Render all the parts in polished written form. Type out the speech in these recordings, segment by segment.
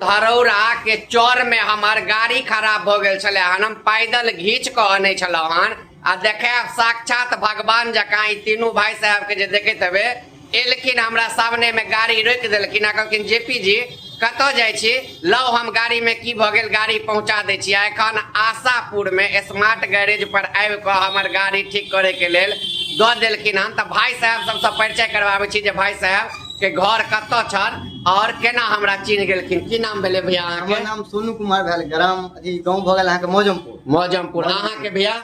धरौरा के चौर में हमर गाड़ी खराब भऽ गेल छलै हन। हम पैदल घींच कऽ अनै छलहुँ हन आ देखायब साक्षात भगवान जकाँ ई तीनू भाई साहब के जे देखैत हेबै, एलखिन हमरा सामने में गाड़ी रोकि देलखिन आ कहलखिन जेपी जी कतऽ जाइ छी, लौ हम गाड़ी में की भऽ गेल गाड़ी पहुंचा दै छी। आ एखन आशापुर में स्मार्ट गैरेज पर आबि कऽ हमर गाड़ी ठीक करे के लेल दऽ देलखिन हन। तऽ भाई साहब सबसँ परिचय करबाबै छी जे भाई साहब के घर कतऽ छल और केना हमरा चिन्ह गेलखिन। की नाम भेलै भैया अहाँके? हमर नाम सोनू कुमार भेल, ग्राम अथी गाँव भऽ गेल अहाँके मौजमपुर। मौजमपुर। अहाँके भैया?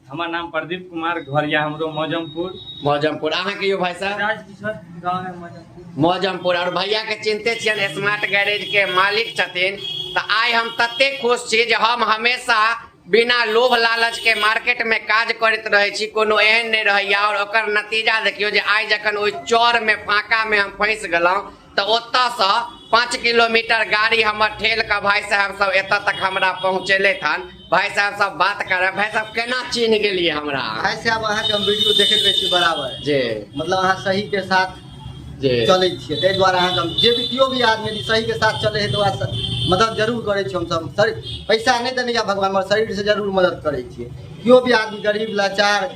हमर नाम प्रदीप कुमार, घर या हमरो मौजमपुर। मौजमपुर। अहाँके यौ भाई साहब? राजकिशोर, गाँव है मौजमपुर। मौजमपुर। और भैया के चिन्हते छियनि, स्मार्ट गैरेज के मालिक छथिन। तऽ आइ हम तते खुश छी जे हम हमेशा बिना लोभ लालच के मार्केट में काज करैत रहै छी, कोनो एहन नहि रहैया। और ओकर नतीजा देखियौ जे आइ जखन ओहि चौर में फाँका में हम फँसि गेलहुँ तऽ ओतऽसँ 5 किलोमीटर गाड़ी हमर ठेल कऽ भाई साहब सब एतऽ तक हमरा पहुँचेलथि हन। भाई साहब सब बात करब। भाई साहब केना चिन्ह गेलियै हमरा? भाई साहब अहाँके हम वीडियो देखैत रहै छी बराबर जी, मतलब अहाँ सही के साथ जी चलै छियै, ताहि दुआरे अहाँके हम जे भी केओ भी आदमी यदि सही के साथ चलै है तऽ ओकरा मदद जरूर करै छी हमसब। शरीर पैसा नहि देने या भगवान, मगर शरीर से जरूर मदद करै छियै। केओ भी आदमी गरीब लाचार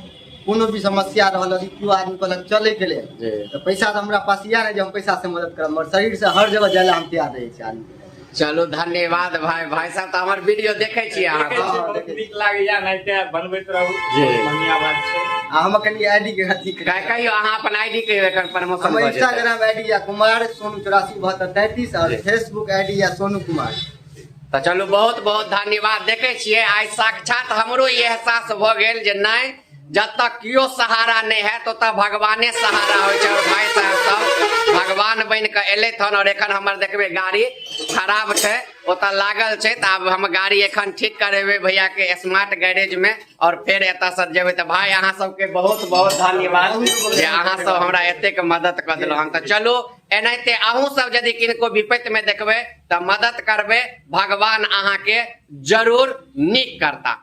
कोनो भी समस्या रहल, यदि केओ आदमी कहलक चलैके लेल जी, तऽ पैसा तऽ हमरा पास इएह नहि जे हम पैसा से मदद करब, मगर शरीर से हर जगह जाय लए हम तैयार रहै छी आदमी। चलू धन्यवाद भाई। भाई साहब तऽ हमर वीडियो देखै छियै अहाँ? देखै छियै, बहुत नीक लागैया, एनाहिते बनबैत रहू। जी। बहुत बढ़िया बात छै। आ हम कनि आईडी के अथी कहियो अहाँ अपन आईडी कहियो, एकर प्रमोशन हमर भऽ जेतै। इंस्टाग्राम आईडी या कुमार सोनू 847233 और जी। फेसबुक आईडी या सोनू कुमार। तऽ चलू बहुत बहुत धन्यवाद। देखै छियै आइ साक्षात हमरो ई एहसास भऽ गेल जे नहि, जतऽ केओ सहारा नहि हैत ओतऽ भगवाने सहारा होइ छै। और भाई साहब सब भगवान बनि कऽ एलथि हन। और एखन हमर देखबै गाड़ी खराब छै, ओतऽ लागल छै, तऽ आब हम गाड़ी एखन ठीक करेबै भैया के स्मार्ट गैरेज में और फेर एतऽ से जेबै। तऽ भाई अहाँ सबके बहुत बहुत धन्यवाद जे अहाँ सब हमरा एतेक मदद कऽ देलहुँ हन। तऽ चलू एनाहिते अहूँ सब यदि किनको विपत्ति में देखबै तऽ मदद करबै, भगवान अहाँके जरूर नीक करता।